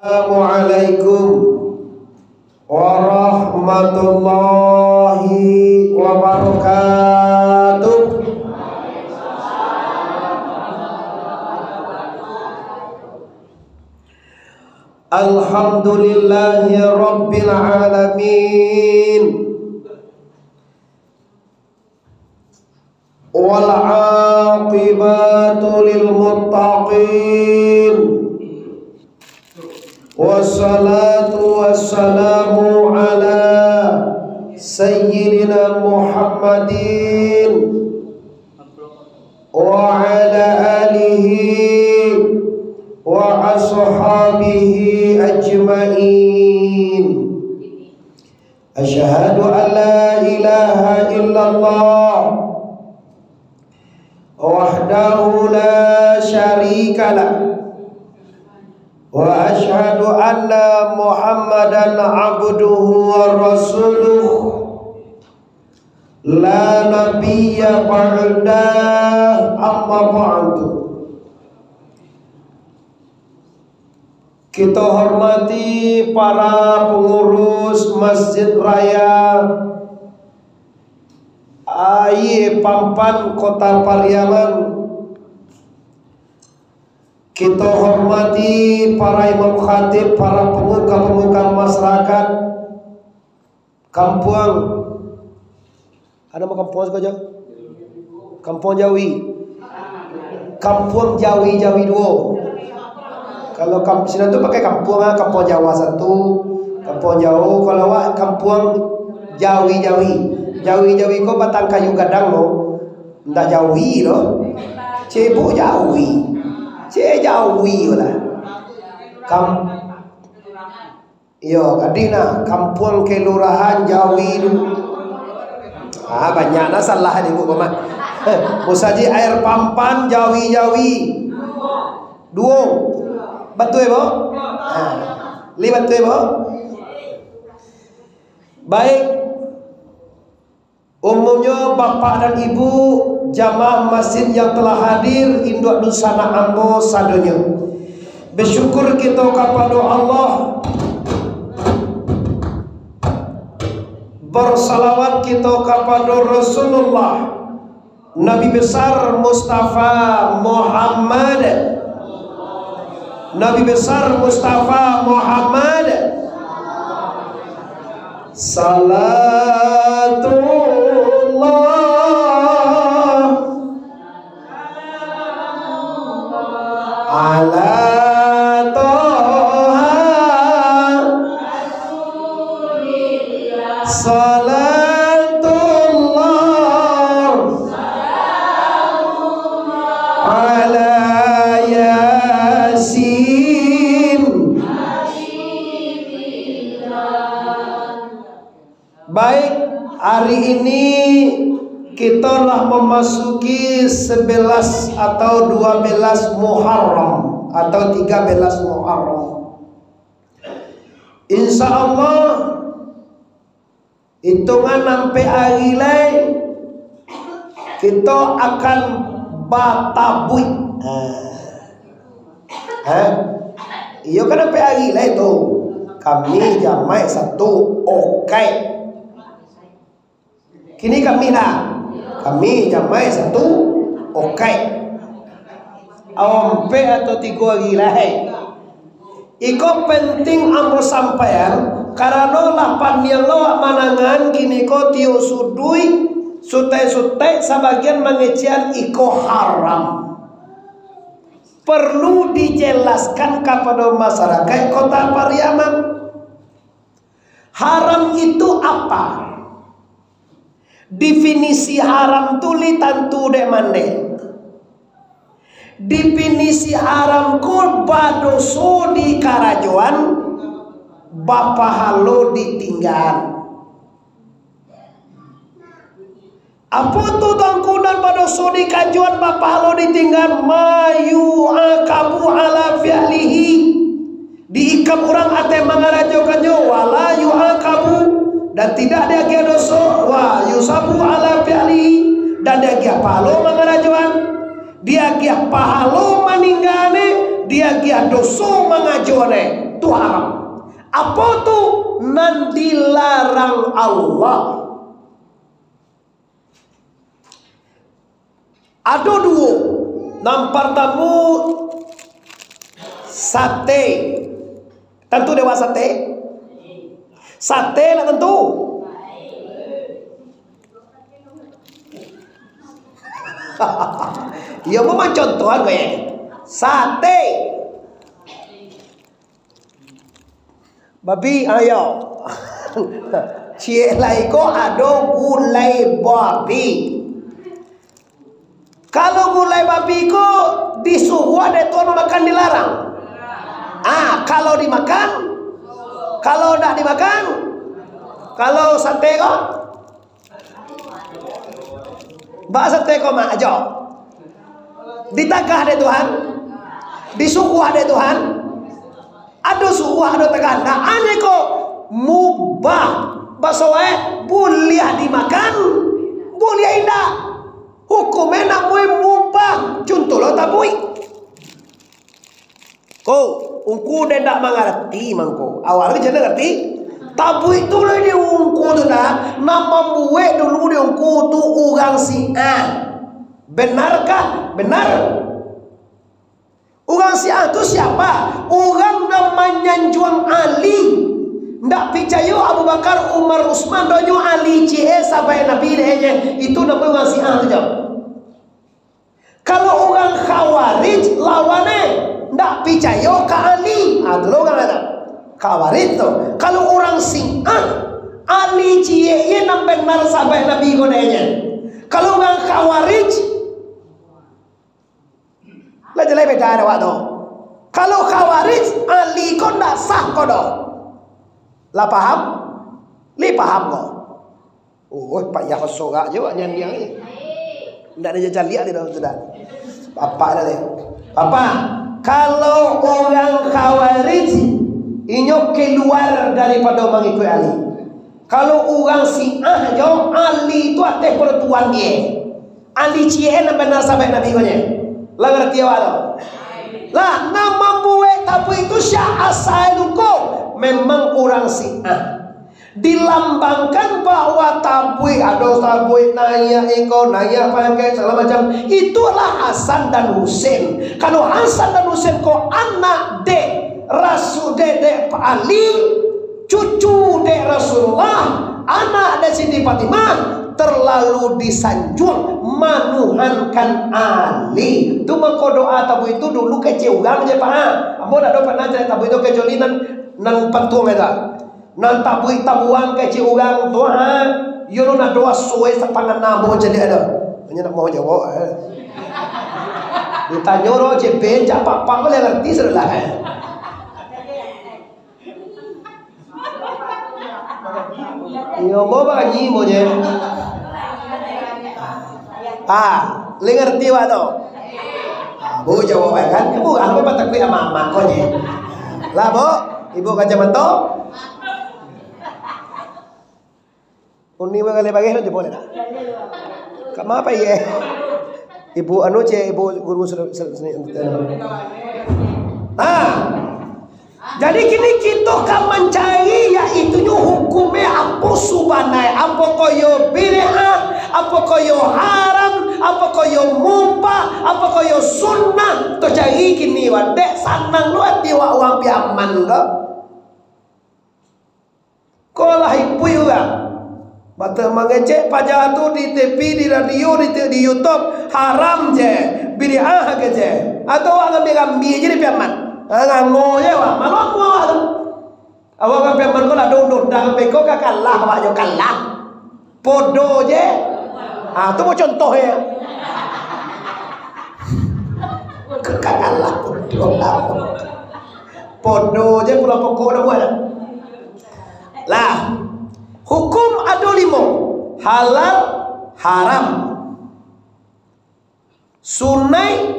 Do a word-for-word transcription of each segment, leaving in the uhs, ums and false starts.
Assalamualaikum warahmatullahi wabarakatuh. Alhamdulillahi rabbil alamin. Wal aqibatu lil muttaqin. Wassalatu wassalamu ala sayyidina Muhammadin wa ala alihi wa ashabihi ajmain. Asyhadu an la ilaha illallah wahdahu la syarikalah, wa asyhadu anna Muhammadan abduhu wa rasuluh, la nabiyya ba'dah, amma ba'du. Kito hormati para pangurus Masjid Raya Aia Pampan, Kota Pariaman. Kito hormati para imam khatib, para pamuka-pamuka masyarakat. Kampuang, ado namo kampuang siko jo? Kampuang Jawi. Kampuang Jawi, Jawi duo. Kalau kam-, sinan tu pakai kampuang, ah, Kampuang Jawa satu, Kampuang Jawi. Kalau awak Kampuang Jawi, Jawi. Jawi, Jawi ko batang kayu gadang lo. Ndak Jawi lo. Cebok Jawi. Cek Jawi lah. Kam-, Iyo, gadih nah, Kampuang Kelurahan Jawi tu. Ah, banyak nah salah di buku mah. Musajik Aia Pampan, Jawi, Jawi. Duo. Batua, bo? Ah. Li batua, bo? Baik. Umumnyo, bapak dan ibu, jamaah masjid yang telah hadir, induak dunsanak ambo sadonyo. Basyukur kito kapado Allah, barsalawat kito kapado Rasulullah, Nabi Besar Mustafa Muhammad. Nabi Besar Mustafa Muhammad. Salatullah ala Toha. Salatullah ala Yasin. Baik, hari ini kito lah mamasuki sebelas atau dua belas Muharram atau tiga belas Muharram. Insya Allah, itungan ampek ari lai, kito akan batabuik. Ha? Iyo kan, ampek ari lai tu. Kami jamaik satu, oke. Kini kami lah. Kami jamaik satu, oke. Ampek atau tigo ari lai. Iko penting ambo sampaian, karano lah paniang lo manangan kini ko tiok suduik, sutai-sutai sabagian mangecekan iko haram. Perlu dijelaskan kapado masarakaik Kota Pariaman. Haram itu apa? Definisi haram tu li tantu dek mandeh. Definisi haram ko badoso di karajoan, bapahalo di tinggaan. Apo tu tangkunan badoso di karajoan, bapahalo di tinggaan? Ma yu'aqabu ala fi'lihi. Diikam urang ateh mangarajokannyo, wala yu'aqabu, dan tidak diagiah doso, wa yusabu ala fi'lihi, dan diagiah pahalo mangarajoan, diagiah pahalo maninggaannyo, diagiah doso mangajoannyo. Tu haram. Apo tu nan dilarang Allah? Ado duo. Nan partamo, sate. Tantu dek awak sate? Sate nak tantu? Iyo, memang contohan ko, yo. Sate. Babi, ayo. Ciek lai ko ado gulai babi. Kalau gulai babi ko disuruah dek Tuhan mamakan, dilarang? Ah, kalau dimakan, kalau ndak dimakan, kalau sate ko? Baa sate ko, Mak? Ajo. Ditagah dek Tuhan? Disuruah dek Tuhan? Ado suruah, ado tagah? Ndak, ane ko mubah. Baso, eh, buliah dimakan, buliah indak. Hukumnyo namonyo mubah. Cuntuh lo tabuik. Ko, ungku dek ndak mangarati mangko. Awak lagi jan ngarati. Tabuik tu lah di ungku tu nah, nan mambuek dulu di ungku tu urang Syiah. Benarkah? Benar. Urang Syiah tu siapa? Urang nan manyanjuang Ali. Ndak picayo Abu Bakar, Umar, Usman, donyo Ali ciek sahabat Nabi dek nyo. Itu namonyo urang Syiah tu, jam. Kalau urang Khawarij, lawan e, ndak picayo ka Ali. Ah, tu lo urang kata Khawarij tu. Kalau urang Syiah, Ali ciek ye nan benar sahabat Nabi ko dek nyo. Kalau urang Khawarij, lah jaleh beda dek awak tu. Kalau Khawarij, Ali ko ndak sah ko doh. Lah paham? Lai paham ko? Oh, payah basorak je awak nyandiang ni. Ndak ado jajaliak di dalam tu dah. Bapak dah leh. Bapak, kalau urang Khawarij, inyo keluar daripado mangikuik Ali. Kalau urang Syiah jo, Ali tu ateh pado Tuan die. Ali ciek nan benar sahabat Nabi ko nye. Lah ngarati awak tu? Lah, nan mambuek tabuik tu sia asal tu ko? Memang urang Syiah. Dilambangkan bahwa tabuik, ado tabuik naiak iko, naiak pangkek, sagalo macam. Itulah Hasan dan Husain. Kalau Hasan dan Husain ko anak dek Rasul, dek, dek Ali, cucu dek Rasulullah, anak dek Siti Fatimah, terlalu disanjung manuhankan Ali. Tu mangko doa tabuik tu dulu kecek urang je, Pak. Ambo dak ado pernah cari tabuik tu kecuali nan, nan patuang aja. Nan tabuik tabuang kecek urang tu, ha, iyo lo nado asuai sapangana ambo caliak ado. Inyo nak mau jawab, ha. Ditanyo ro je ben, cak papak ko lah ngarti sudah lah, ha. Iyo, ambo bakanyi ambo je. Ah, lai ngarti awak tu? Bu jawab kan? Bu, ambo patakuik ama-ama ko je. Lah, Bu, ibu kacamato. Uni bagaleh bageh tu jebol dah. Kama apa ye? Ibu anu ce, ibu guru seni. Ah. Jadi kini kito ka mancari yaitunyo hukumnyo apo subanai, apo koyo bid'ah, apo koyo haram, apo koyo mubah, apo koyo sunnah. To cari kini wak, dek sanang lo ati wak urang Piaman ko. Ko lah ipuik urang. Bata mangecek paja tu di T V, di radio, di, di YouTube, haram je, bid'ah ke je. Atau awak ngambia-ngambia je di Piaman. Ha, ngango je awak. Malu aku awak tu. Awak ka Piaman ko lah ado undang-undang, beko ka kalah awak jo kalah. Podo je. Ah, tu mau contoh ya. Kekakalan podo lah. Podo je pulang pokok dah buat dah. Lah, hukum ado limo. Halal, haram, sunai,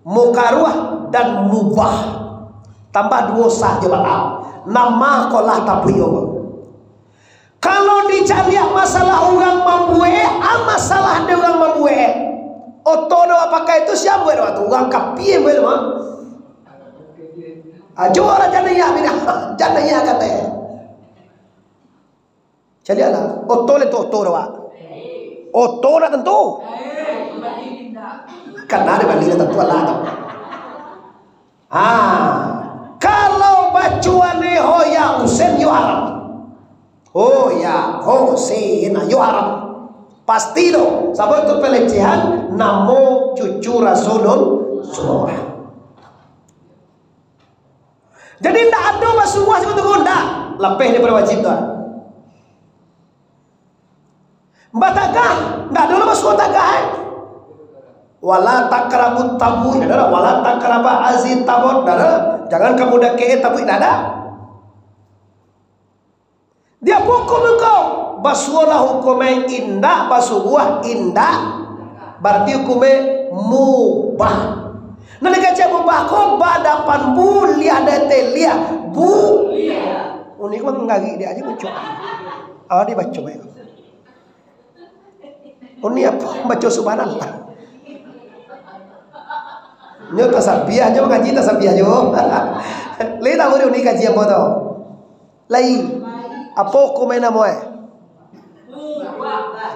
mukaruah, dan mubah. Tambah duo sah jo batal. Nama kolah tapuyo. Kalau dicaliak masalah urang mambuek, ah, masalah dek urang mambuek. Oto do pakai tu sia buek tu? Urang kapia buek tu, ah. Ajo lah janaiah bida. Janaiah katai. Caliaklah. Oto le tu oto dah, Pak. Oto nak tantu. Kan ado bali lah tantu lah tu. Ha. Kalau bacuan ni hoya usen yo haram. Hoya, hosen, yo haram. Pasti tu. Sabab tu pelecehan namo cucu Rasulullah. Jadi, ndak ado basuah siko tu, ndak. Lapeh daripado wajib tu. Batagah, ndak ado lah basuah tagah, eh. Wala taqrabut tabuik, ndak ado lah. Wala taqraba azit tabot, ndak ado lah. Jangan kamu dakek tabuik, ndak ado. Di apo hukum engkau? Basuahlah hukumnyo indak, basuah indak. Berarti hukumnyo mubah. Nah, dikecek mubah ko, ba dapan buliah, da teh liah. Bu. Uni ko manggarik dia aja muncul. Ah, dia baca baik. Uni apo? Baca subhanallah. Nyo tasabiah, nyo mangaji tasabiah jo. Lai tahu dia uni kaji apo tu? Lai. Apo hukum main namo eh?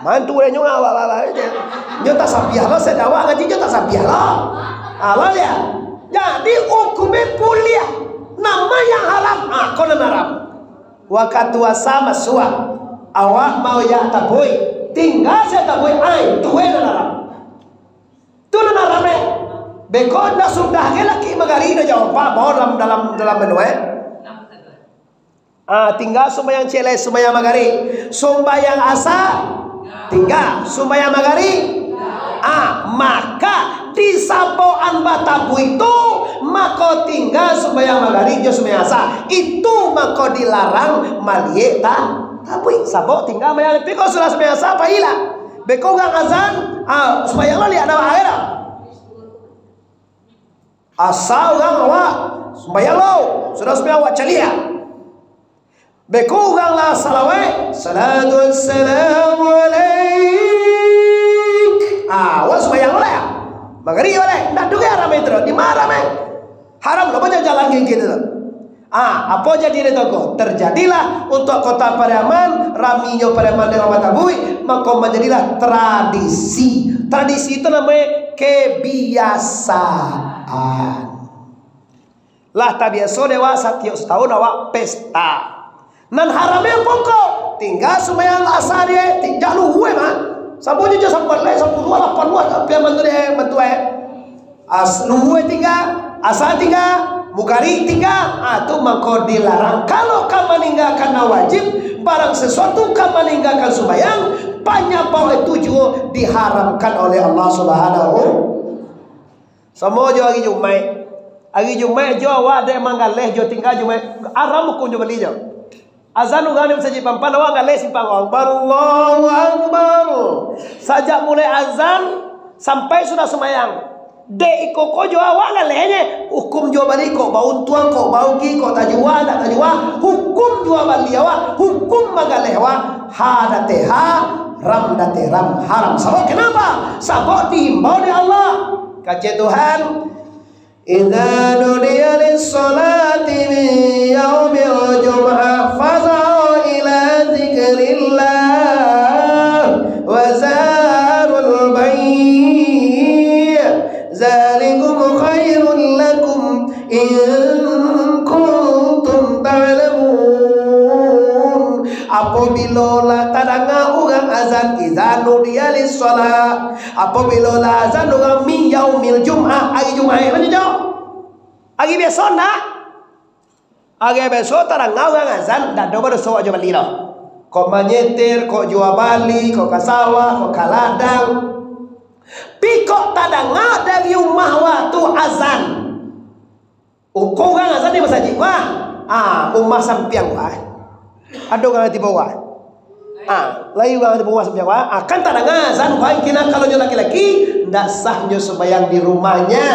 Mantu deh nyo awak-awak je. Nyo tasabiah lo, sadawak ngaji nyo tasabiah lo. Alah ya. Jadi hukumnya kuliah. Nama yang haram? Ah, kau nan haram. Wakatu asa masuak. Awak mau ya tabui. Tingga saya tabui ai, tuwe nan haram. Tu nan haram eh. Beko dah sudah ke laki magari dah jawab, Pak, bawa dalam dalam dalam menu eh. Ah, tingga sumbayang ciek lai, sumbayang magarib. Sumbayang asa, tingga. Sumbayang magarib, ah, maka disabokan batabuik tu, mako tingga sumbayang magarib jo sumbayang asa. Itu mako dilarang maliek ta-, tabuik. Sabab tingga mayang, tapi kalau sudah sumbayang asa, pailah. Beko urang azan, ah, sumbayang lo liek dah, dah. Asa urang awak sumbayang lo, sudah sumbayang awak caliak. Beko urang lah salawat, "Salatu wassalamu alaik." Ah, awak sumbayang lo lah. Magarib lo lah. Ndak duga haram itu. Di mana haram eh? Haram lo banyak jalan gigi tu. Ah, apo jadi dek toko? Terjadilah untuk kota Pariaman, raminyo Pariaman dengan Batabuik, mako manjadilah tradisi. Tradisi itu namonyo kebiasaan. Lah tabiaso dek awak satiok satahun awak pesta. Nan haramnyo pokok, tingga sumbayang asa dek, tingga luhue mah. Sampai je jam sambilan, sampai dua, lapan dua, tapi mantu dek, mantu eh. As-, luhue tingga, asa tingga, mugari tingga, ah, tu mangko dilarang. Kalau ka maninggakan nan wajib, barang sesuatu ka maninggakan sumbayang, panyabab itu juo diharamkan oleh Allah Subhanahu. Samo jo ari Jumaik. Ari Jumaik jo awak dek manggaleh jo tingga Jumaik, haram hukum jo bali jo. Azan urang di masajik Pampan, awak galeh simpang, Allahu Akbar, Allahu Akbar. Sajak mulai azan sampai sudah sumbayang. Dek iko ko jo awak galehnyo, hukum jo bali kok, bauntuang kok, baugi kok, tajua, ndak tajua, hukum jo bali awak, hukum manggaleh awak, ha dateh ha, ram dateh ram, haram. Sabab kenapa? Sabab diimbau dek Allah. Kecek Tuhan, "Idza nudiya lis-sholati min yaumil jum'ah fas'au ila dzikrillah wa dzarul bai', dzalikum khairul lakum in kuntum ta'lamun." Apabila lah tadanga urang azan, "Idza nudiya lis-sholah," apabila lah azan urang min yaumil jum'ah, ari Jumaik mah, cocok. Ari biaso ndak? Ari biaso tadanga urang azan, ndak ado badoso awak jo bali lo. Kok manyetir, kok jua bali, kok ka sawah, kok ka ladang. Pi kok tadanga dari umah awak tu azan. Uko urang azan di masajik, wah. Ah, umah sampiang, wah. Ado urang tibo, wah. Ah, lai urang tibo, wah, sampiang, wah. Ah, kan tadanga azan, wah, kina kalau nyo laki-laki, ndak sah nyo sumbayang di rumahnya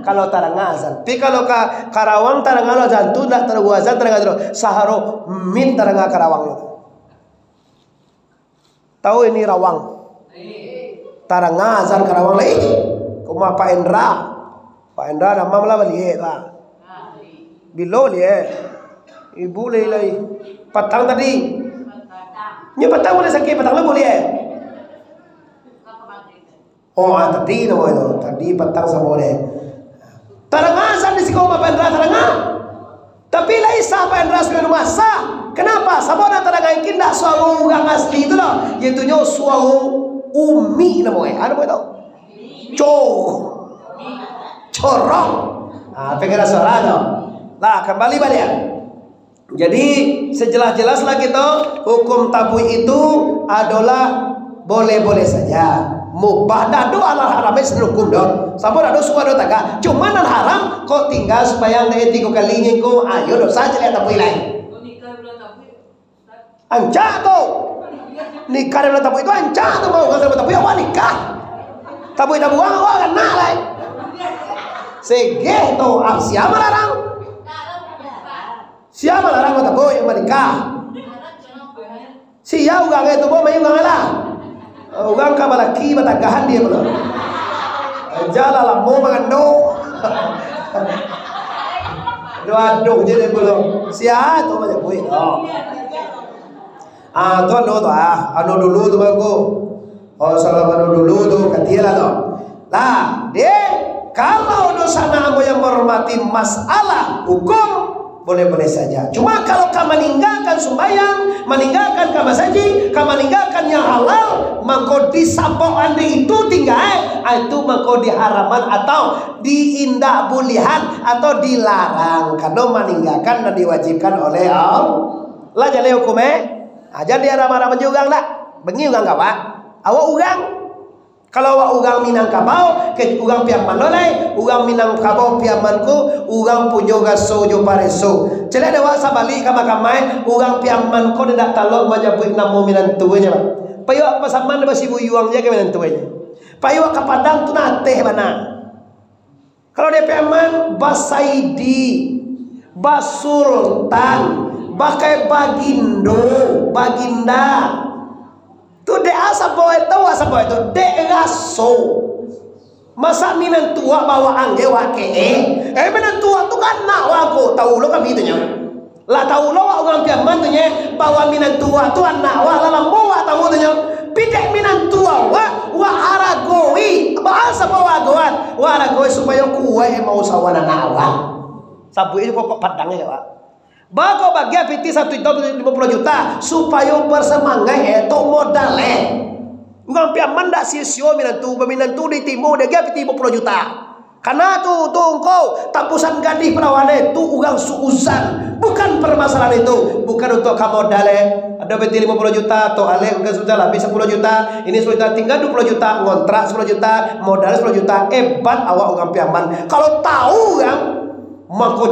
kalau tadanga azan. Tapi kalau ka Karawang tadanga lo azan tu, ndak tadanga azan, tadanga tu. Saharo min tadanga Karawang tu. Tahu ini Rawang? Tadanga azan Karawang lai. Ka rumah Pak Endra. Pak Endra damam lah baliak lah. Bilo liek? Ibu lai-lai. Patang tadi. Nyo patang buliah sakik, patang lo buliah. Oh, ah, tadi namo itu. Tadi patang samo deh. Tadanga azan di siko, Bapak Indra, tadanga. Tapi lai sah, Bapak Indra, sudah rumah sah. Kenapa? Sabab nan tadanga ikin dak suaro urang asli tu doh. Yaitunyo suaro umi namo eh. Ah, namo itu. Co. Corong. Ah, pengeras suara tu. Lah, kambali baliak. Jadi, sejelas-jelas lah kito, hukum tabuik itu adolah boleh-boleh saja. Mubah, dak ado alah haram, eh, hukum doh. Samo dak ado suah doh tagak. Cuma nan haram, kok tingga sumbayang dari tigo kali ngiko, ayo dosa caliak tabuik lai. Ancak tu. Nikah dari tabuik tu ancak tu, mau urang dari tabuik, awak nikah. Tabuik tabuang, awak anak lai. Segeh tu, ah, sia malarang. Sia malarang matabuik nan manikah? Sia urang tu, bo, main urang lah. Urang ka balaki, batagahan dia pulo. Jalan lamo mangando. Aduh, aduh je dia pulo. Sia tu manyabuik tu. Ah, tu anu tu, ah, anu dulu tu baru. Oh, salah anu dulu tu, katialah tu. Lah, deh, kalau dunsanak ambo yang menghormati, masalah hukum, boleh-boleh saja. Cuma kalau ka maninggakan sumbayang, maninggakan ka masajik, ka maninggakan yang halal, mako disabokan dek itu tingga, eh, ah, itu mako diharaman atau diindak bulihan atau dilarang, karena maninggakan nan diwajibkan oleh Allah. Lah jaleh hukum, eh? Ah, jan diharam-haram jo urang dak. Bangih urang ka awak. Awak urang. Kalau awak urang Minangkabau, ke urang Piaman lo lai. Urang Minangkabau Piaman ko, urang punyo raso jo pareso. Caliak dek awak sabalik ka makamai, urang Piaman ko indak talok manyabuik namo minantunyo, Pak. Pai awak ka Pasaman, basibuyuang je ka minantunyo. Pai awak ka Padang tu nah ateh bana. Kalau di Piaman, basaidi, basultan, bakai bagindo, baginda. Tu dek a sabo itu, a sabo itu, dek raso. Masa minantu awak bawa angge wak ke, eh? Eh, minantu awak tu kan anak wak ko, tahu lo kami tu nyo. Lah tahu lo wak urang Piaman tu nye, bahwa minantu wak tu anak wak, lah lamo wak tahu tu nyo. Pidek minantu wak, wak haragoi, bahasa bawa goan, wak haragoi supayo kuaik emang usahoan anak wak. Sabuik pokok Padang je, Pak. Bako bagian piti satu juta lima puluh juta, supayo bersemangat, eh, tok modal, eh. Urang Piaman dak sio-sio minantu, baminantu di Timur, dia agiah piti lima puluh juta. Kana tu, tu engkau, tapusan gadih perawan, eh, tu urang suuzan. Bukan permasalahan itu, bukan untuk kamu modal, eh. Ado piti lima puluh juta, tu alek bukan sudah lah, habis sepuluh juta, ini sepuluh juta, tinggal dua puluh juta, ngontrak sepuluh juta, modal sepuluh juta, hebat awak urang Piaman. Kalau tahu urang, mangko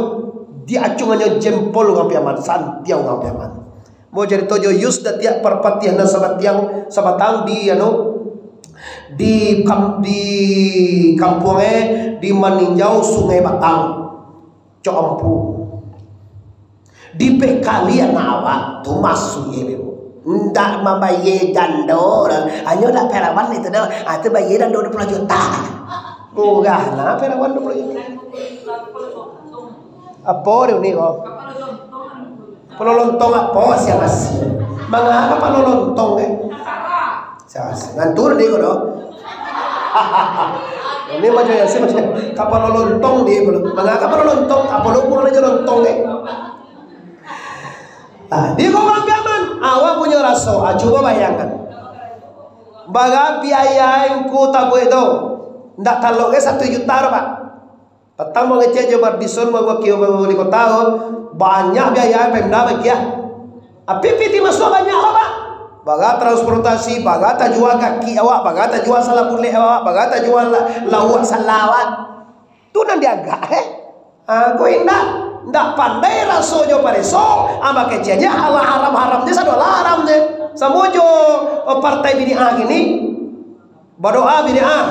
diacungannyo jempol urang Piaman, santiang urang Piaman. Mau carito jo Yus Datiak Parpatiah nan sabatiang, sabatang di, anu, di kam-, di kampuang, eh, di maninjau Sungai Batang. Cok ampu. Dibekali anak awak tu masuak, eh, ndak mambayar dando doh. Hanyo ndak perawan itu doh. Ah, tu bayar dando dua puluh juta. Murah lah perawan dua puluh juta. Apo dia ni ko? Kapalo lontong apo sia masi? Manga kapalo lontong, eh? Sia masi. Ngantur dia ko doh. Ini macam ya, sih macam kapalo lontong dia ko. Manga kapalo lontong, apo lo bukan aja lontong, eh? Ah, di ko urang Piaman, awak punyo raso. Ah, cubo bayangkan. Bara biaya engku tabuek tu. Ndak talok ge satu juta doh, Pak. Patang mangecek jo Bardison, mawakil wali kota, banyak biaya Pemda bagiah. Tapi piti masuak banyak lah, Pak. Bara transportasi, bara tajua kaki awak, bara tajua salah bulek awak, bara tajua la-, lauak salah awak. Tu nan diagak, eh. Ah, ko indak, ndak pandai raso jo pareso, ah, bakecek je, alah haram-haram je, sado alah haram je. Samo jo, eh, partai biniah kini. Badoa biniah,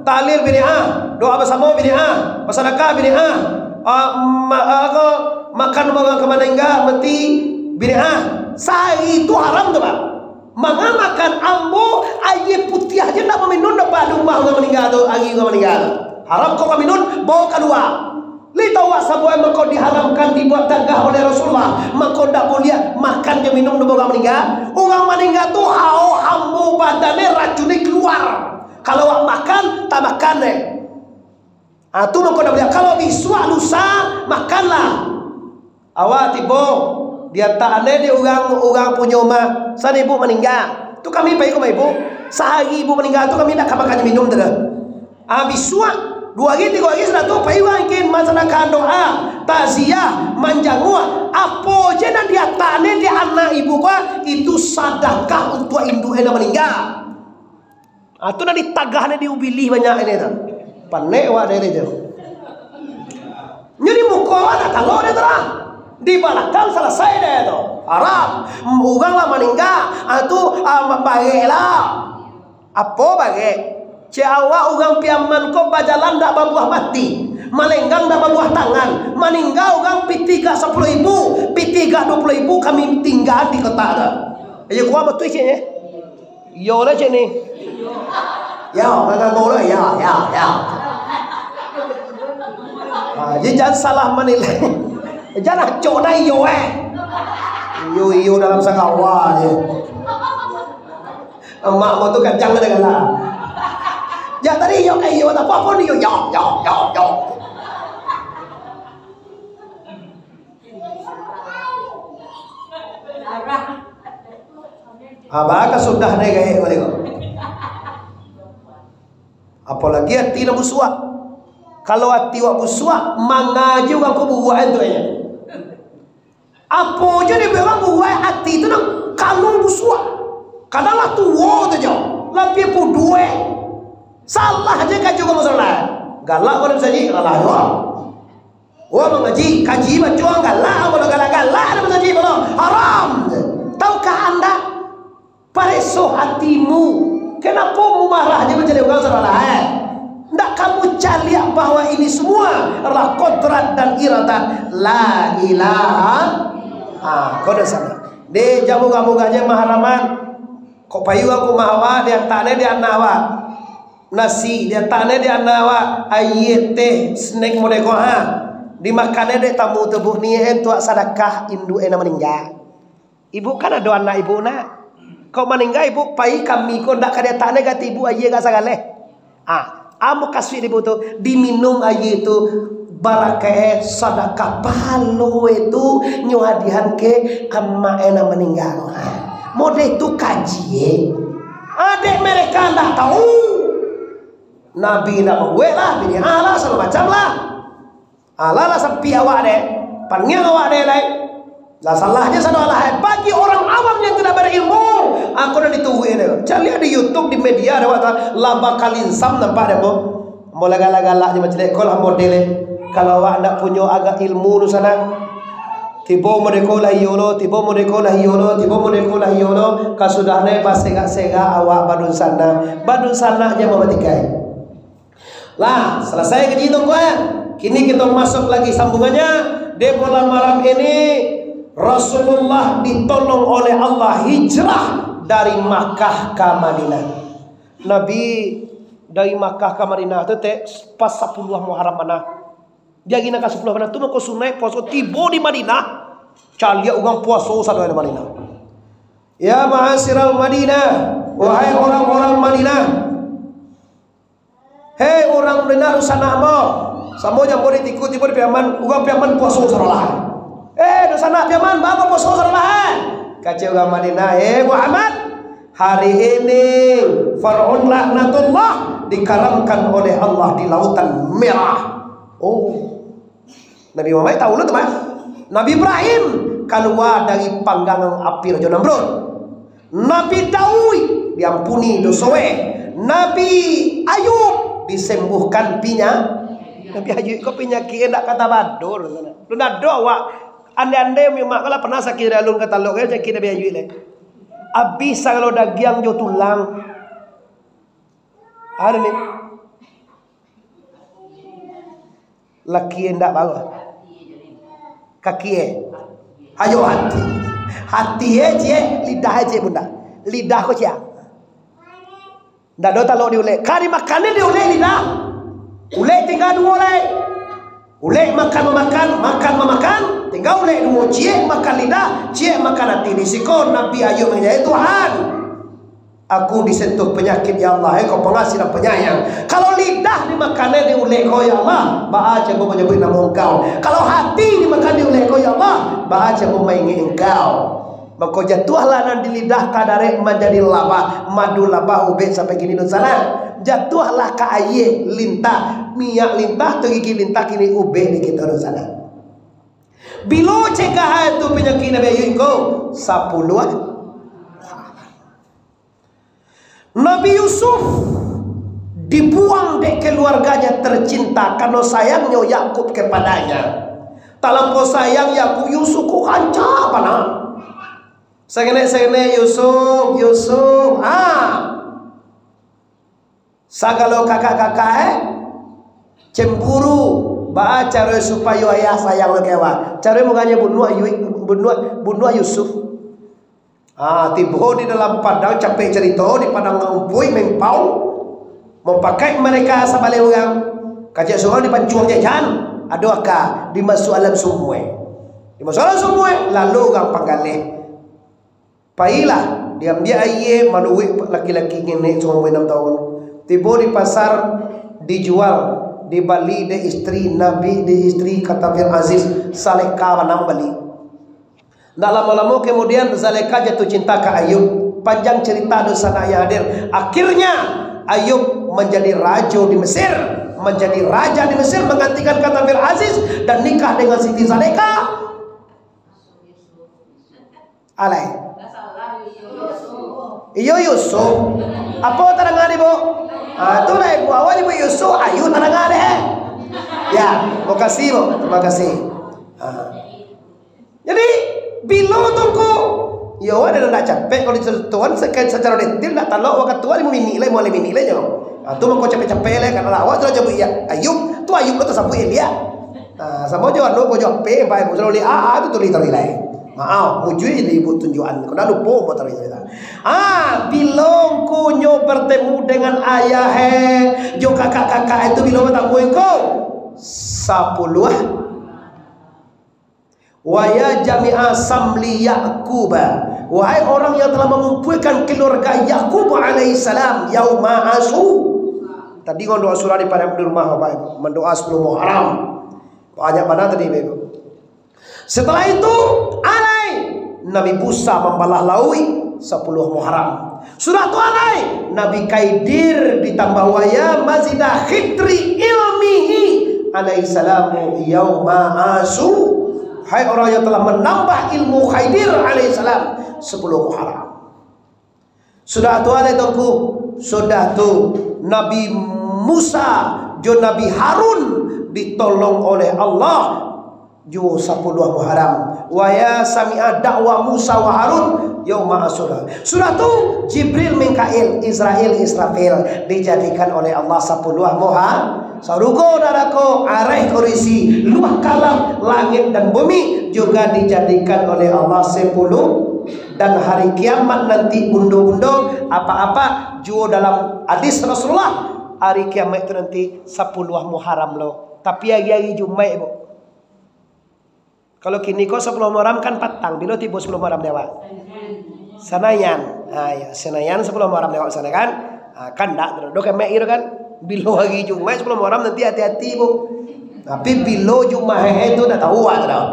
tahlil biniah, doa basamo biniah, basadakah biniah, ah, ma-, ah, ko, makan urang ka maningga, mati biniah. Sahari tu haram tu, Pak. Manga makan ambo, aia putiah aja ndak maminum, dapat di rumah urang maningga tu, ari urang maningga tu. Haram kok maminum, bawa kalua. Lai tahu awak sabuah mako diharamkan, dibuek tagah oleh Rasulullah, mako ndak buliah makan jo minum dek urang maningga. Urang maningga tu hao, hambo badannyo, racunnyo kalua. Kalau awak makan, tamakan deh. Ah, tu mako ndak buliah. Kalau bisuak lusa, makanlah. Awak tibo, diantaan dek urang, urang punyo rumah, san ibu maningga. Tu kami pai ka rumah ibu. Sahari ibu maningga tu kami ndak ka makan jo minum tu doh. Ah, bisuak, duo hari, tigo hari sudah tu, pai urang ingin mansadakan doa, takziah, manjanguak, apo je nan diantaan dek anak ibu ko, itu sadakah untuak induak nan maningga. Ah, tu nan ditagah ni di Ubilih banyak ini tu. Panek awak dari tu. Nyo di muko awak ndak talok deh tu lah. Di balakang salasai deh tu. Haram. Urang lah maningga. Ah, tu, ah, barek lah. Apo barek? Cek awak urang Piaman ko bajalan ndak babuah pati. Malenggang ndak babuah tangan. Maningga urang pitih gak sapuluah ribu, pitih gak duo puluah ribu kami tingga di kota tu. Ayo kuat betul cek eh. Iyo lah cek ni. Yo, kata kau lah, yo, yo, yo. Ha, jadi jangan salah menilai. Jangan acok dah iyo eh. Iyo, iyo dalam sangkawa je. Emak kau tu kacang ada galak. Ya tadi iyo ka iyo, tak apa-apa ni iyo. Yo, yo, yo, yo. Abah ka sudah deh gaek balik ko. Apolagi ati lah busuak. Kalau ati wak busuak, mangaji urang ko buruak tu aja. Apo je dibuek urang buruak, ati tu nang kalu busuak. Kadang lah tuo tu jo, lapiah puduak. Salah je kaji urang masalah. Galak urang sajik, salah juo. Wah, mangaji, kaji baco, galak, kalau galak-galak, ado mangaji, kalau haram. Tahukah anda, pareso hatimu? Kenapo mu marah je mancaliak urang salah, eh? Ndak kamu caliak bahwa ini semua adalah kodrat dan iradat La ilaha? Ah, kau dah sana. Deh, jamu kamu gak je maharaman. Kok payu aku mahawa, dia tane dia nawa. Nasi, dia tane dia nawa. Aie, teh, snack model ko, ha. Dimakan dek tamu tu, Bu, ni eh, tuak sadakah induk eh nan maningga. Ibu kan ado anak ibu, nak. Kok maningga ibu, pai kami ko ndak ka diatak ne gati ibu aie gak sagaleh. Ah, amu kasuik ibu tu, diminum aie tu, barakaik sadakah pahalo tu, nyo hadiahan ke amak e nan maningga tu. Ah, model tu kaji e. Adek mereka ndak tahu. Nabi ndak mabuek lah, bini Allah, segala macam lah. Alah lah sapi awak deh, paniang awak deh lai. Lah salah je sado alah, eh. Bagi orang awam yang tidak berilmu, aku dah dituruik deh. Caliak di YouTube, di media deh, awak tu, lah bakalinsam nampak deh, ambo. Ambo lah galak-galak je macam ko lah model eh. Kalau awak ndak punyo agak ilmu tu sana, tibo model ko lah iyo lo, tibo model ko lah iyo lo, tibo model ko lah iyo lo, kasudah ne baserak-serak awak badunsanak. Badunsanak je ambo batikai. Lah, salasai kaji tu, kawan. Kini kito masuk lagi sambungannya. Di bulan malam ini, Rasulullah ditolong oleh Allah hijrah dari Makkah ka Madinah. Nabi dari Makkah ka Madinah tu, tek, pas sapuluah Muharram bana. Di ari nan ka sapuluah bana tu, mako sunaik puaso tibo di Madinah. Caliak urang puaso sado di Madinah. Ya ma'asyiral Madinah, wahai orang-orang Madinah. Hei urang Madinah, dunsanak ambo. Samo jo ambo di Tiku, tibo di Piaman, urang Piaman puaso sarolah. Eh, dunsanak Piaman, baa puaso sarolah, eh? Kecek urang Madinah, "Eh, Muhammad, hari ini Firaun laknatullah dikaramkan oleh Allah di Lautan Merah." Oh. Nabi Muhammad tahu lo tu, mah. Nabi Ibrahim kalua dari panggangan api Rajo Namrud. Nabi Daud diampuni doso e. Nabi Ayub disembuhkan pinya-, Nabi Ayub ko penyakik e ndak ka tabado. Lu ndak ado awak. Andai-andai umi mak ko lah pernah sakik dari alun ka talok, kan sakik Nabi Ayub le. Abih sagalo dagiang jo tulang. Anu ni. Laki e ndak baru. Kaki e. Ayo hati. Hati e ciek, lidah e ciek bunda. Lidah ko ciek. Ndak ado talok di ulek. Ka dimakan ni di ulek lidah. Ulek tingga duo lai. Ulek makan mamakan, makan mamakan, tingga ulek duo, ciek makan lidah, ciek makan ati. Di siko Nabi Ayub mangecek, "Tuhan, aku disentuh penyakit, ya Allah, Engkau Pengasih dan Penyayang. Kalau lidah dimakan dek ulek ko, ya Allah, baa caro manyabuik namo Engkau. Kalau hati dimakan dek ulek ko, ya Allah, baa caro mainget Engkau." Mako, jatuahlah nan di lidah ka darek manjadi labah, madu labah ubek sampai kini dunsanak. Jatuahlah ka aia lintah, minyak lintah tu gigi lintah, kini ubek di kito dunsanak. Bilo cegah tu panyakik Nabi Ayub ko? Sapuluah. Nabi Yusuf dibuang dek keluarganya tercinta karena sayangnyo Yakub kepadanya. Talampau sayang Yakub, Yusuf ko rancak bana. Sangenek-sangenek, "Yusuf, Yusuf, ah." Sagalo kakak-kakak, eh, cemburu. Baa caro supayo ayah sayang lo ka awak? Caro manganya bunuah Yu-, bunuah, bunuah Yusuf. Ah, tibo di dalam padang, capek carito, di padang rumpuik, mempau. Mupakaik mereka sabaleh urang. Kecek surang dipancuang jajan, ado aka, dimasuak dalam sumua. Dimasuak dalam sumua, lalu urang panggaleh. Pailah, diambiak aia manuruik laki-laki ngenek saumua anam tahun. Tibo di pasar, dijual, dibali dek isteri Nabi, dek isteri Katafir Aziz, Zalekha bana bali. Ndak lamo-lamo kemudian, Zalekha jatuh cinta ka Ayub. Panjang cerita dunsanak yang hadir. Akhirnya, Ayub menjadi rajo di Mesir, menjadi raja di Mesir, menggantikan Katafir Aziz dan nikah dengan Siti Zalekha. Alai. Iyo, Yusuf. Apo tadanga di, Bu? Ah, tu lah, Bu, awak nyebut Yusuf, Ayub tadanga deh. Ya, makasih, Bu. Terima kasih. Ah. Jadi, bilo tu ko, yo, awak dah ndak capek kalau dicontohan seca-, secara detail, ndak talok wakatu limo minik lai, limo minik lai nyo. Ah, tu mako capek-capek lai, karena awak tu lah nyebut, ya, Ayub, tu Ayub tu tasabuik, ya. Ah, samo jo anu ko jo P, bae, musuh li A, A tu tulis tadi lai. Maaf, mujui di ibu tunjuan. Kau dah lupa buat tadi cerita. Ah, bilo ngku nyo bertemu dengan ayah, eh, jo kakak-kakak itu bilo bertemu ko? Sapuluah. Wa ya jami'a samli Yaquba. Wahai orang yang telah mengumpulkan keluarga Yakub alaihissalam, yauma asu. Tadi urang doa surah di padang di rumah, Bapak Ibu. Mendoa sepuluh Muharram. Banyak bana tadi, Bapak Ibu. Setelah itu, alai Nabi Musa mambalah lauik, sapuluah Muharram. Sudah tu alai Nabi Khidir ditambah, wa ya mazida Khidri ilmihi alaihissalamu yauma asu. Hai orang yang telah menambah ilmu Khidir alaihissalam, sepuluh Muharram. Sudah tu alai Tuanku, sudah tu Nabi Musa jo Nabi Harun ditolong oleh Allah juo sapuluah Muharram. Wa ya sami'a da'wa Musa wa Harun yauma asyura. Sudah tu Jibril, Mikail, Izrail, Israfil dijadikan oleh Allah sapuluah Muha-, sarugo, narako, areh, kurisi, luah kalam, langit dan bumi juga dijadikan oleh Allah sepuluh. Dan hari kiamat nanti, bundo-bundo, apak-apak, juo dalam hadis Rasulullah, hari kiamat itu nanti sapuluah Muharram lo. Tapi hari-hari Jumaik, Bu. Kalau kini ko sapuluah Muharram kan patang, bilo tibo sapuluah Muharram di awak? Sanayan. Ha, ya, Sanayan sapuluah Muharram di awak sana kan? Ha, kan ndak, do kiamat itu kan? Bilo hari Jumaik sapuluah Muharram nanti hati-hati, Bu. Tapi bilo Jumaik tu ndak tahu awak tu dah.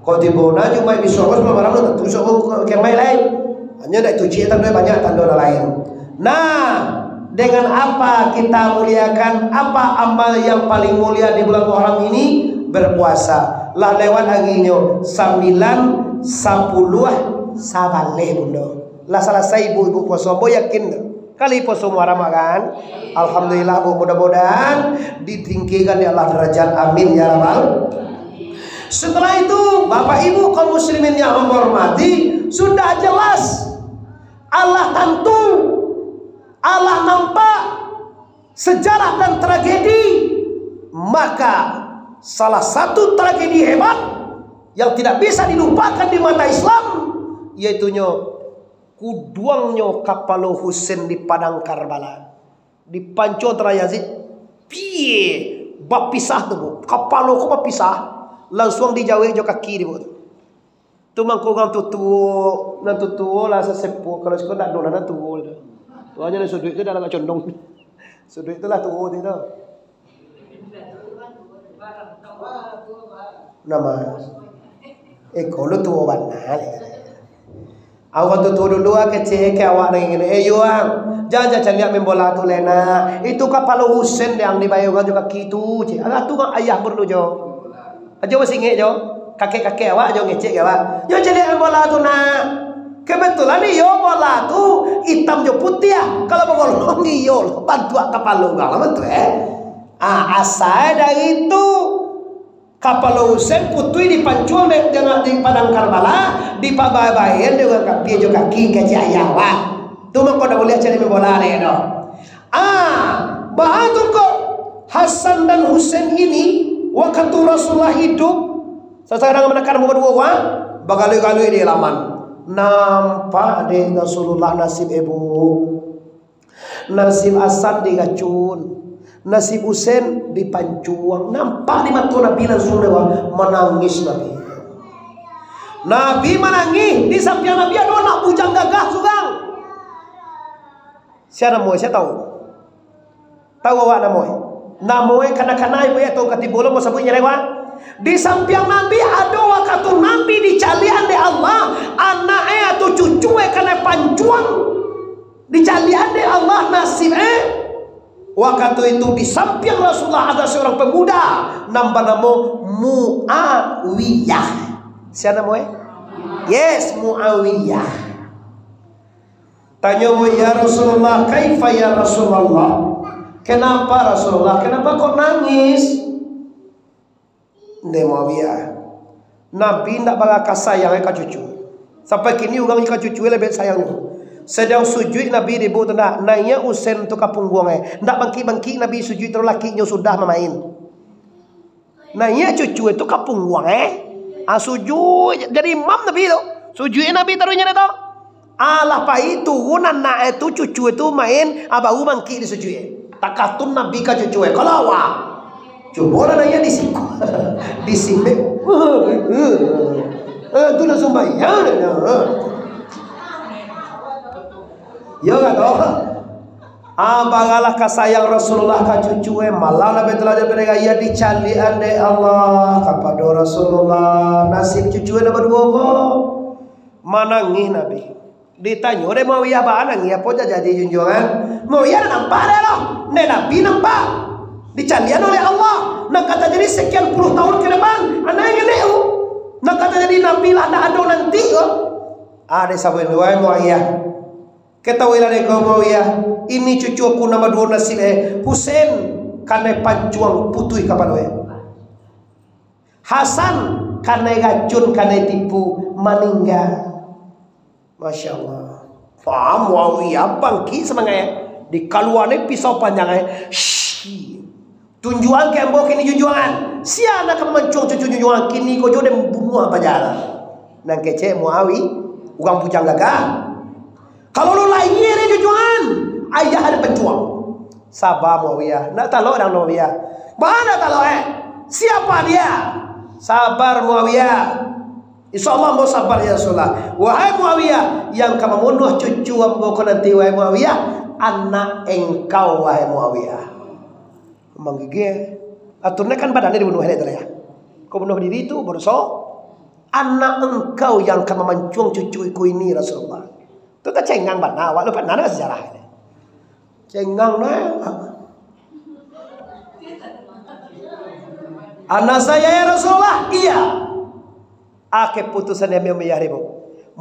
Kalau tibo na Jumaik bisuak, sapuluah Muharram tu tantu bisuak kiamat lain. Hanyo ndak itu ciek tando, banyak tando nan lain. Nah, dengan apa kita muliakan, apa amal yang paling mulia di bulan Muharram ini? Berpuasa. Lah lewat harinyo, sambilan, sapuluah, sabaleh, Bundo. Lah salasai ibu-ibu puaso, ambo yakin tu. Kali puaso Muharram kan? Alhamdulillah, Bu. Mudah-mudahan ditinggikan dek Allah derajat. Amin, ya Rabbal. Setelah itu, Bapak Ibu kaum muslimin yang ambo hormati, sudah jelas Allah tantu, Allah nampak sejarah dan tragedi, maka salah satu tragedi hebat yang tidak bisa dilupakan di mata Islam, yaitunyo kuduangnyo kapalo Husain di padang Karbala. Dipanco tentara Yazid, pie, Bapisah tu, Bu. Kapalo ko bapisah, langsuang dijawek jo kaki di, Bu, tu. Tu mangko urang tutuo, nan tutuo lah sasepuh, kalau siko ndak ado lah nan tuo tu. Tu hanyo nan suduik tu dah agak condong. Suduik tu lah tuo tu. Nama? Eh, kau lu tuo bana. Awak tu tuo dulu, ah, kecek ke awak nan ingin. Eh, Yuang, jan, jan caliak main bola tu, Lena. Itu kapalo Husen yang dibayangkan jo kaki tu, cek. Alah tu kan ayah berlu jo. Ajo masih ingek jo. Kakek-kakek awak ajo ngecek ke awak. Yo caliak main bola tu, nak. Kebetulan iyo bola tu itam jo putiah. Kalau bagolong iyo lah, bantuak kapalo urang lah bantuak, eh. Ah, asal dari tu, kapalo Husen putuih dipancuang dek, dek, di padang Karbala, dipabae-baean dek urang kapia jo kaki, kecek ayah awak. Tu mangko ndak buliah caliak main bola dek tu. Ah, baa tu kok Hasan dan Husen ini, wakatu Rasulullah hidup, sasadang manakan muka duo, ah, bagalui-galui di halaman. Nampak dek Rasulullah nasib ibu. Nasib Hasan diracun, nasib Husen dipancuang. Nampak di mato Nabi langsung dek, manangih Nabi. Nabi manangih, di sampiang Nabi ado anak bujang gagah surang. Sia namoe, sia tahu? Tahu awak namoe? Namoe kana-kana ibu ya tu katibo lo mau sabuik nyelewat. Di sampiang Nabi ado wakatu Nabi dicaliak dek Allah, anak e atau cucu e kanai pancuang. Dicaliak dek Allah nasib e. Wakatu itu di sampiang Rasulullah ada seorang pemuda nan banamo Muawiyah. Sia namoe? Yes, Muawiyah. Tanyo, "Ya Rasulullah, kaifa ya Rasulullah? Kenapa Rasulullah? Kenapa kok nangis?" Ndeh Muawiyah, Nabi ndak balakah sayang ka cucu. Sampai kini urang ka cucu lebih sayang. Sadang sujuik Nabi di ibu tu ndak, naiak Husen tu ka pungguang e. Ndak bangkik-bangkik Nabi sujuik tu, lakinyo sudah mamain. Naiak cucu itu ka pungguang, eh. Ah, sujud. Jadi imam Nabi tu. Sujud Nabi taruih nyo tu. Alah pai turun anak itu, cucu itu main, ah, baru bangkik di sujud. Takatun Nabi ka cucu, eh. Kalau awak, cubolah naiak di siku. Di sini. Eh, tu langsung bayar. Yo, kato. Ah, baralah ka sayang Rasulullah ka cucu e. Malam Lailatul Qadar, dicaliakan dek Allah kapado Rasulullah nasib cucu e nan baduo ko. Manangih Nabi. Ditanyo dek Muawiyah, "Baa nangih, apo jadi, junjuangan?" Muawiyah, "Ndak nampak dek lo. Ndeh Nabi nampak. Dicaliakan oleh Allah. Nan ka tajadi sekian puluh tahun ke depan. Anak ingin tu. Nan ka tajadi Nabi lah ndak ado nanti ko." Ah, disabuik, "Wahai Muawiyah, ketahuilah dek kau Muawiyah, ini cucu aku nan baduo nasib e, Husen kanai pancuang putuih kapalo e. Hasan kanai racun, kanai tipu, maningga." Masya Allah. Paham Muawiyah, bangkik samangaik e. Dikaluakan pisau panjang e. Shh. Tunjuakan ka ambo kini junjuangan. Sia nan ka mamancuang cucu junjuangan kini ko jo den bunuah paja. Nan kecek Muawi, urang bujang gagah. Kalau lo lahia dek junjuangan, ayah ado pancuang. Sabar Muawiyah, ndak talok dang Muawiyah. Baa ndak talok, eh? Siapa dia? Sabar Muawiyah. Insya Allah ambo sabar ya Rasulullah. Wahai Muawiyah, yang ka mambunuah cucu ambo ko nanti, wahai Muawiyah, anak engkau, wahai Muawiyah. Manggigil. Aturnya kan badannya dibunuh, ya, ya. Kau bunuh diri tu, badoso. Anak engkau yang akan mamancuang cucu iko ini, Rasulullah. Tu tacengang bana, awak lu pernah dengar sejarah ini. Cengang nah. Anak saya, ya Rasulullah? Iya. Ah, keputusan yang Muawiyah ribu.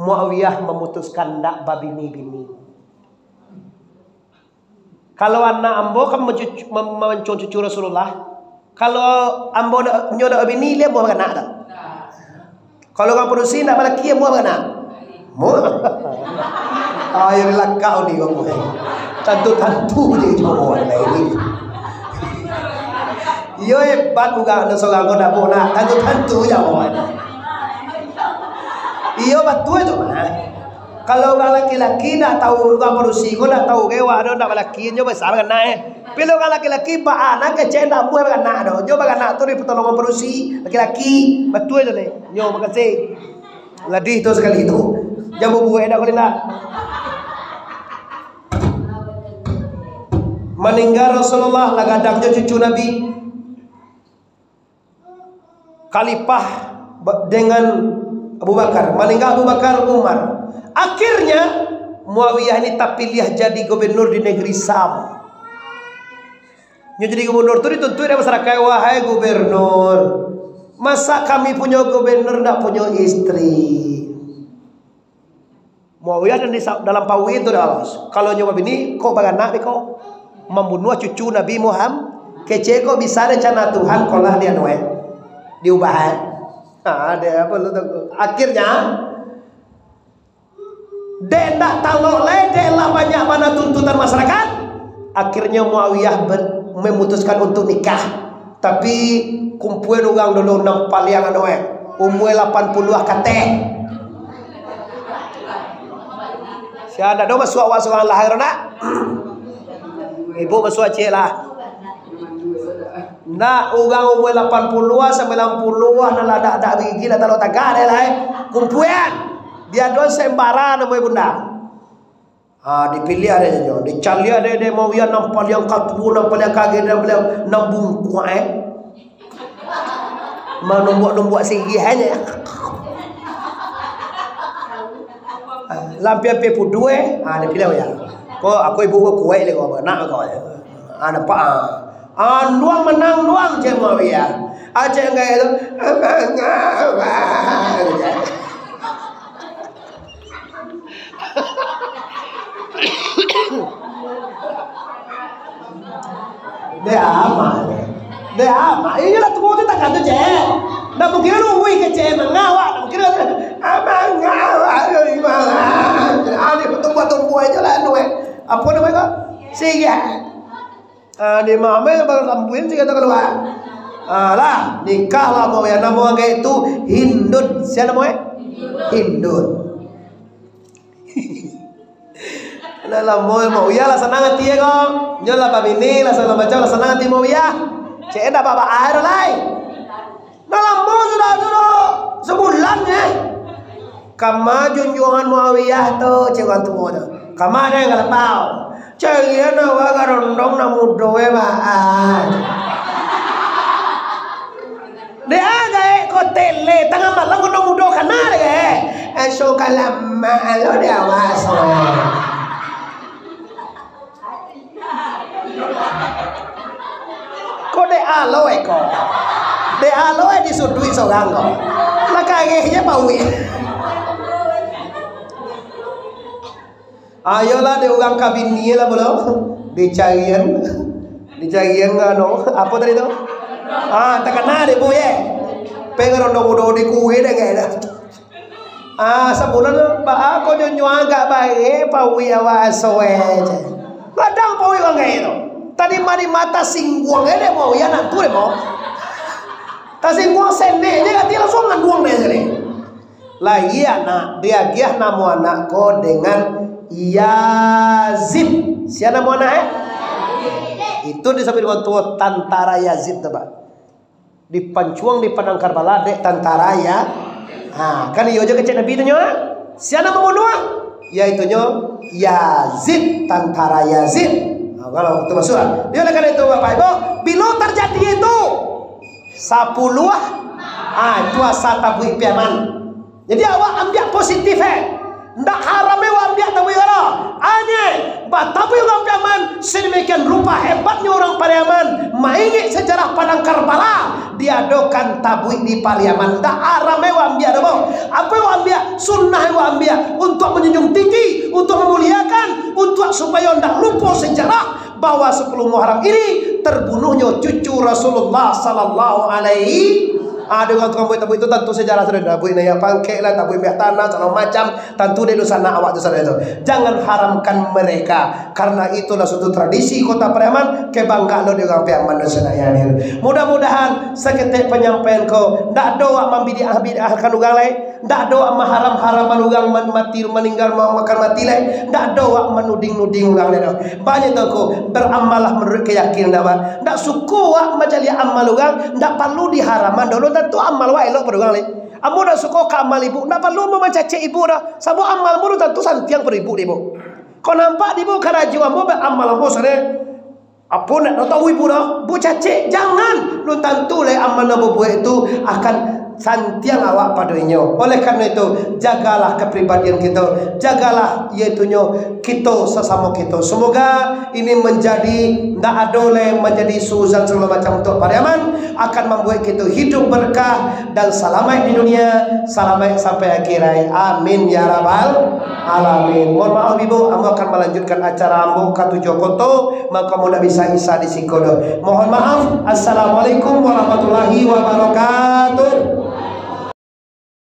Muawiyah memutuskan ndak babini-bini. Kalau anak ambo kan mencucu-, mem-, mamancuang cucu Rasulullah, kalau ambo ndak, nyo ndak babini, lai amuah baranak tu. Kalau urang padusi ndak balaki, amuah baranak. Muah. Ah, yang lakau ni kau. Tantu-tantu je jawaban lain ni. Iyo hebat juga anu sorang ko dapur nak. Tantu-tantu jawaban. Iyo batua tu mah. Kalau urang laki-laki ndak tahu, urang padusi ko ndak tahu, kayak wak ado ndak balaki, jo basa baranak, eh. Tapi urang laki-laki baanak kecek ndak buah baranak doh. Jo baranak tu di pertolongan padusi, laki-laki. Batua tu ni. Nyo, makasih. Ladih tu sakali tu. Jan babuek dah kali nak. Maningga Rasulullah, lah gadang jo cucu Nabi. Khalifah ba-, dengan Abu Bakar. Maningga Abu Bakar, Umar. Akhirnya, Muawiyah ini tapiliah jadi gubernur di negeri Syam. Nyo jadi gubernur tu dituntuik dari masyarakat, "Wahai gubernur, masa kami punyo gubernur ndak punyo istri?" Muawiyah dan di sa-, dalam pawi tu dah, Bos. Kalau nyo babini, kok baranak deh kok. Mambunuah cucu Nabi Muhammad. Kecek kok bisa rencana Tuhan, kolah dia nuai. Diubah, eh. Ah, ada apa lu tu? Akhirnya, dek ndak talok lai, dek lah banyak bana tuntutan masyarakat. Akhirnya Muawiyah ber-, memutuskan untuk nikah. Tapi kumpulan urang dulu nan paliang anu, eh, umua lapan puluah kateh. Sia ndak do masuak awak surang lah, nak? Ibu masuak ciek lah. Nak, urang umua lapan puluah, sambilan puluah, nan lah dak, dak gigi, lah talok tagak deh lah, eh. Kumpulan. Dia do sembara namonyo bunda. Ha, dipiliah dek inyo, dicaliak dek, dek Muawiyah nan paliang katuo, nan paliang kagek, nan paliang, nan bungkuak, eh. Manombuak-nombuak siriah, eh. Ha, lah ampia-ampia puduah, eh. Ha, dipiliah Muawiyah. Ko, aku ibu ko kuaik lai ko, nak ko. Ha, nampak, ha. Ah, nuang manang, nuang, cek Muawiyah. Ah, cek anggai tu, "Abang, abang." Dek amak. Dek amak. Inyolah tuo tu takah tu, cek. Ndak mungkin lu wih kecek mangawak, ndak mungkin lu, "Abang, abang, abang." Ah, dia tumbuah-tumbuah aja lah, anu, eh. Apa nama itu? Siriah. Ah, di Muawiyah baru lambuin sih kata kalua. Ah, lah, nikah lah Muawiyah. Namo anggai tu Hindun. Sia namo, eh? Hindun. Lah lamo Muawiyah lah sanang ati ko. Nyo lah babini lah sagalo macam lah sanang ati Muawiyah. Cek ndak baba air lai. Nah, lamo sudah tu doh, sabulan, eh. Kama junjuangan Muawiyah tu, cek urang tuo tu. Kama den ka lapau. Carian awak garondong nan mudo, eh, baa. Dek a gaek ko tele, tangah malam gondong mudo kana dek, eh. Esok ka lamak lo dek awak so. Ko dek alo eko. Dek alo e disuduik sorang ko. Lah kareh je pauik. Ayolah dek urang ka bini lah pulo. Dicarian. Dicarian anu. Apo tadi tu? Ah, takana dek bu ye. Pengen rondo mudo di kue dek kayaknya. Ah, sabulan tu, baa ko nyo nyo agak bae, pawi awak asoe je. Gadang pawi urang gaek tu. Tadi mari mata singguang e dek mo, ya nak tu dek mo. Tasingguang sendek je, kati langsung nganduang dek tadi. Lai anak, diagiah namo anak ko dengan Yazid. Sia namo anak e? Itu disebut urang tuo tantara Yazid tu, Pak. Dipancuang di padang Karbala dek tantara ya. Ha, kan iyo je kecek Nabi tu nyo, ah? Sia nan mambunuah? Yaitu nyo Yazid, tantara Yazid. Ha, kalau itu masuk lah. Jadi oleh karena itu, Bapak Ibu, bilo terjadi itu, sapuluah, ha, itu asa tabuik piaman. Jadi awak ambiak positif, eh. Ndak haram, eh, awak ambiak tabuik urang. Anye, batabuik urang Piaman, sedemikian rupa hebatnya orang Pariaman, maingek sejarah Padang Karbala, diadokan tabuik di Pariaman. Ndak haram, eh, awak ambiak tu, bo. Apo awak ambiak? Sunnah awak ambiak untuk menjunjung tinggi, untuk memuliakan, untuk supaya ndak lupo sejarah bahwa sepuluh Muharram ini terbunuhnyo cucu Rasulullah sallallahu alaihi. Ah, dengan tukang buek tabuik itu tantu sejarah sudah, tabuik naiak pangkek lah, tabuik ambiak tanah, segala macam, tantu dek dunsanak awak tu sajo tu. Jangan haramkan mereka, karena itulah suatu tradisi Kota Pariaman, kebanggaan lo di urang Piaman dunsanak yang hadir. Mudah-mudahan saketek penyampaian ko, ndak ado awak mambidiah-bidiahkan urang lai. Ndak ado wak maharam-haraman urang man-, mati, maningga ma-, makan mati lai. Ndak ado wak manuding-nuding urang lai doh. Banyak tu ko, baramallah manuruik kayakinan awak. Ndak suko wak mancaliak amal urang, ndak paralu diharaman doh. Lun tantu amal wak elok pado urang lai. Ambo ndak suko ka amal ibu, ndak paralu ambo mancacek ibu doh. Sabab amal ambo lun tantu santiang pado ibu dek ibu. Kok nampak dek ibu karajo ambo, baramal ambo sajo. Apo ndak tahu ibu doh, bu cacek, jangan. Lun tantu lai amal nan babuek tu akan santiang awak pado inyo. Oleh karano itu, jagalah kapribadian kito, jagalah, yaitunyo, kito sasamo kito. Semoga ini manjadi, ndak ado lai manjadi suuzan sagalo macam untuak Pariaman, akan mambuek kito hiduik berkah dan salamaik di dunia, salamaik sampai akhirat. Amin ya rabbal alamin. Mohon maaf ibu, ambo akan malanjutkan acara ambo ka tujuah koto, mako ambo ndak bisa isa di siko doh. Mohon maaf. Assalamualaikum warahmatullahi wabarakatuh.